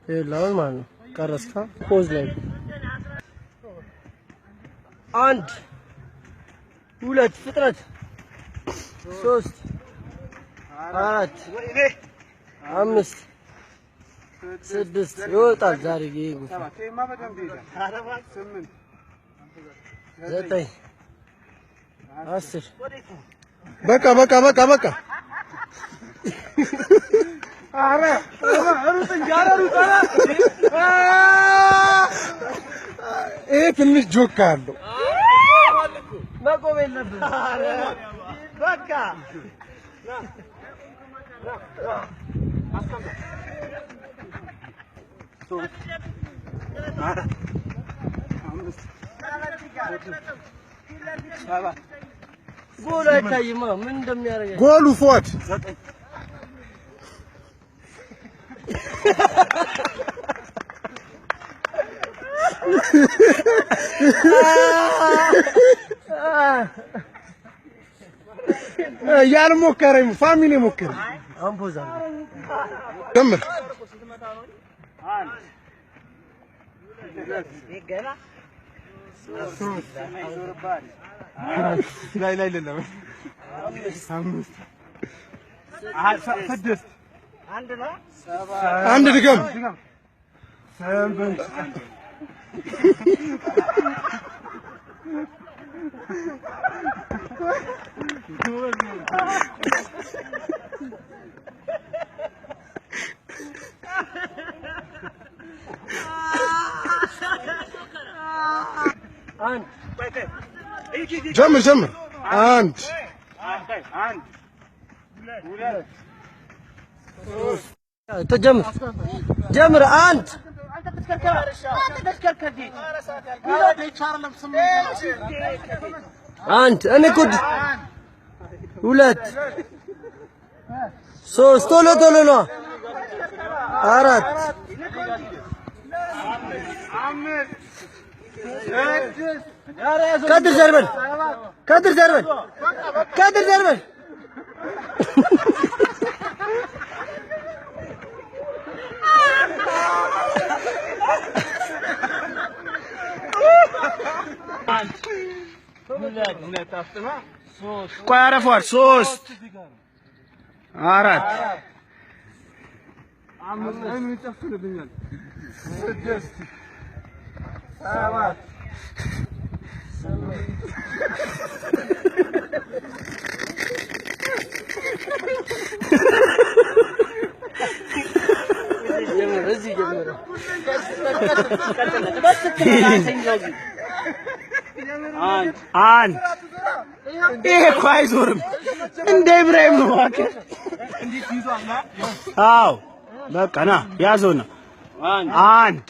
ይኸውልህ አሁን ማለት ነው ቀረስካ pause ላይ አንድ፣ ሁለት፣ ፍጥነት፣ ሶስት፣ አራት፣ አምስት፣ ስድስት ይወጣል ዛሬ ይሄ ጉፋን። 9፣ 10። በቃ በቃ በቃ በቃ። ኧረ ሩጥ እንጂ፣ ኧረ ሩጥ፣ ኧረ። ይሄ ትንሽ joke አለው። መቆም የለብህም። በቃ። 4፣ 5፣ 7። ጎሉ አይታይማ ምን እንደሚያደርግ። ጎሉ ፎድ። 9። ያልሞከረ family ሞከረ። አሁን pause አድርገው። ጀምር። 1፣ 2፣ 3፣ ላይ ላይ ለለም፣ 5፣ 6፣ አንድ ድገም። 8። አንድ። ጀምር ጀምር። አንድ። 1፣ 2። ተጀምር ጀምር፣ አንድ። አንድ፣ እኔ እኮ ሁለት፣ ሶስት፣ ቶሎ ቶሎ ነዋ፣ አራት። ከድር ዘርበል፣ ከድር ዘርበል፣ ከድር ዘርበል። ቆይ አረፏል። 3፣ 4፣ 6፣ 7። ጀምር፣ እዚህ ጀምር። 1። ይሄ እኮ አይዞርም። እንደ ኢብራሂም ነው እባክህ። አዎ በቃ ና ያዘው ና። 1፣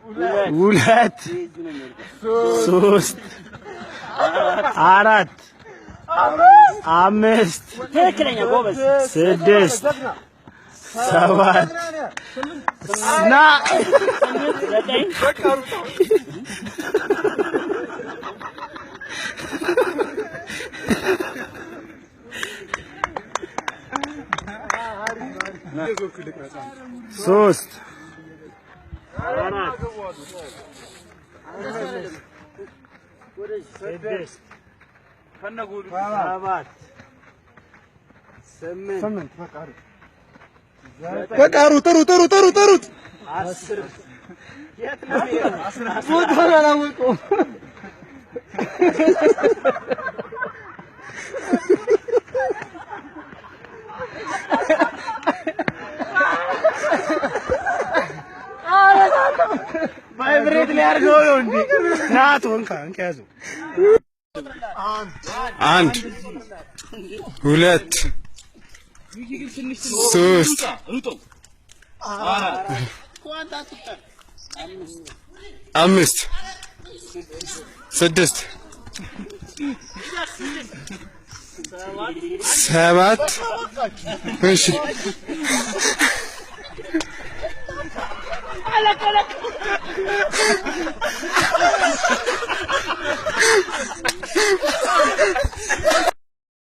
2፣ 3፣ 4፣ 5፣ 6፣ 7፣ ና። 3፣ 4፣ 6፣ 7፣ 8። በቃ ሩጥ ሩጥ ሩጥ ሩጥ ሩጥ። 10። ቦታውን አላወቀውም። Vibrate ሊያደርገው ነው እንዴ? ናቱ እንካ እንካ ያዘው። 1፣ 2፣ 3፣ 5፣ 6፣ 7፣ እሺ።